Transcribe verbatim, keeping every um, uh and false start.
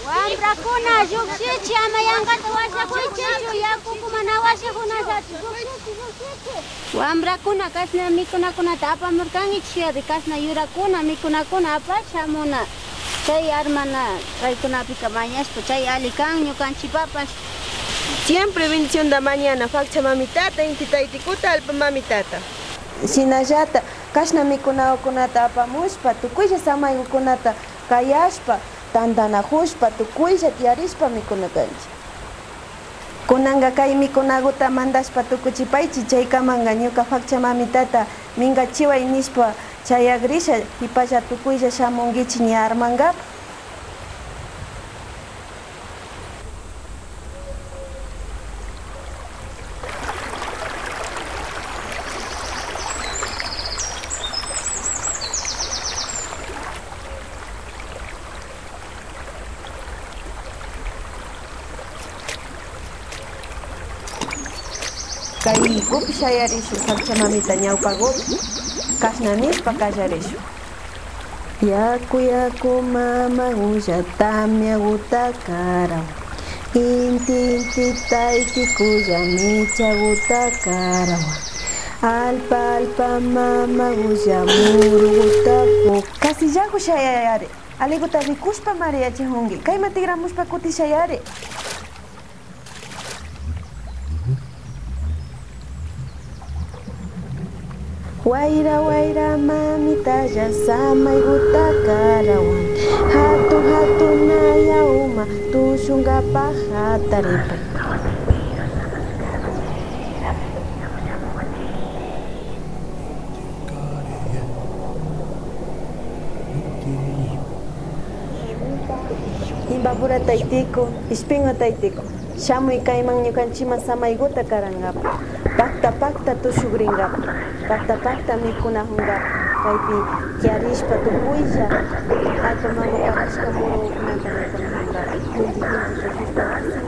Wambrakuna, llukshichi, ama yankata washakuychichu, yakuku mana washakunallachu, llukshichi, llukshichi. Wambrakuna, kashna mikunakunata apamurkankichik, yari, kashna yurakuna, mikunakuna apash shamuna. Chay armana kaykunapika mañashpa, chay alli kan ñukanchikpapash. Siempre bendicionta mañana, pakcha mamitata, inti taytikuta, allpa mamitata. Shinallata, kashna mikunakunata apamushpa, tukuylla samaykukunata kayashpa, tantanakushpa, tukuylla tiyarishpa mikuna kanchik. Kunanka kay mikunakuta mandashpa tukuchipaychik, chaykamanka ñuka pakcha mamitata minkachiway nishpa chayagrisha, kipalla tukuylla shamunkichik ña armankapak. Kaykupi shayarishun pakcha mamita ñawpakupi, kashna nishpa kallarishun. Yaku, yaku, mamakulla tamiakuta karawan, inti, inti, taytikulla michakuta karawan, allpa, allpa, mamakulla murukuta ku-. Kasillaku shayayari. Allikuta rikushpamari yachakunki. Kayman tikramushpa kutin shayari. Wayra, wayra, mamitalla samaykuta karawan. Hatun, hatun naya uma tushunkapak hataripay. Imbabura taytiku, Ispingo taytiku, shamuy kayman ñukanchikman samaykuta karankapak, pakta pakta tushukrinkapak, pakta pakta mikunakunkapak, kaypi tiyarishpa tukuylla allpa mama pakishka murukunata mikunakunkapak, inti inti tukushpa